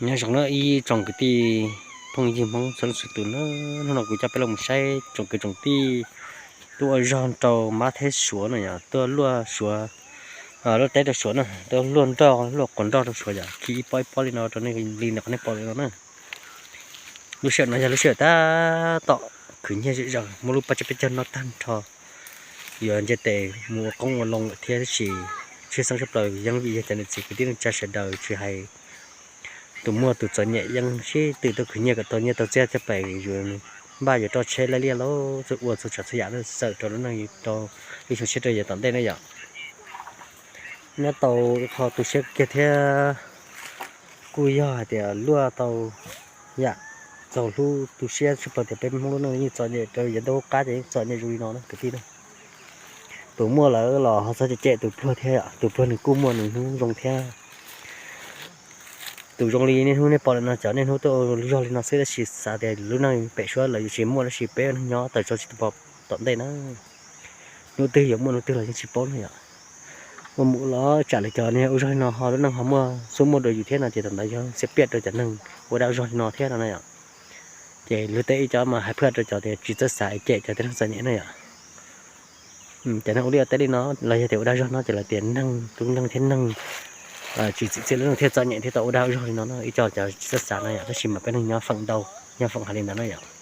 Nyob zoo na ib tsoom kwv tij phooj ywg Hmoob txhua leej txhua tus na, hnub no kuv coj peb los mus saib tsoom kwv tsoom tij tuaj ua zog rau mab thiab suav no yom, tuaj luaj suav, luaj teb rau suav na, tuaj luaj nroj luaj quas nroj rau suav yom, khi ib pob ib pob li no rau nej li ntawm qhov nej pom li no na. Lub sij hawm no yog lub sij hawm tab tom khwv nyiaj zom zaws, muaj lub paj tsib peb caug noj tag nrho, yuav nce tes mus ua qoob ua loo lawm thiab tab sis tshwj xeeb tshaj plaws yeej vim yog cov niam txiv kwv tij neej tsa sawv daws tsis hais tus muaj tus txom nyem yeej sib tw tuaj khwv nyiaj kom tau nyiaj tau txiaj coj pais yuav npaj yuav roj tsheb laij liaj lauj, txhua ua txhua tsav txhua yam xwm rau lub neej rau ib xyoo tshiab rau yav tom ntej na yom. Nyob tau ib qho tu siab kiag thiab kuj yog hais tias luaj tau yam txaus hlub tu siab tshaj plaws tias peb Hmoob lub neej yeej txom nyem rau yav ntuj qab ces yeej txom nyem zoo li no na kwv tij na. Tus muaj lawm los ho txhob cem cem tus pluag thiab, tus pluag nws kuj muaj nws hnub zoo thiab. Tus zoo li niaj hnub nej pom lawm no cov niaj hnub tuaj ua zog li no xwb tab sis xav tias lub neej pem suab lawv yuav tsis muaj tab sis peb neeg nyob tawm tso tsis tau pom tom ntej na. Hnub twg yuav muaj hnub twg los yeej tsis paub na yom. Muaj mus los tsam lawv cov niag ua zog li no ho lub neej ho muaj xub muaj dua yus thiab no ces thaum ntawd yog xiab piaj rau cov neeg ua dab ua zog li no thiab no na yom. Ces luag tej ib co mas hais phaj rau cov tias tsis txawj xav es cem cov tib neeg txom nyem na yom. Cov neeg ua liaj ua teb li no los yog tias ua dag zog no ces lawv tias neeg tus neeg thiab neeg tsis txim txiaj lub neej thiaj txom nyem thiaj tau ua dag ua zog li no no, ib co cov tsis txawj xav no yom, tab sis mas peb neeg nyob feem ntau, nyob feem hais li ntawd no yom.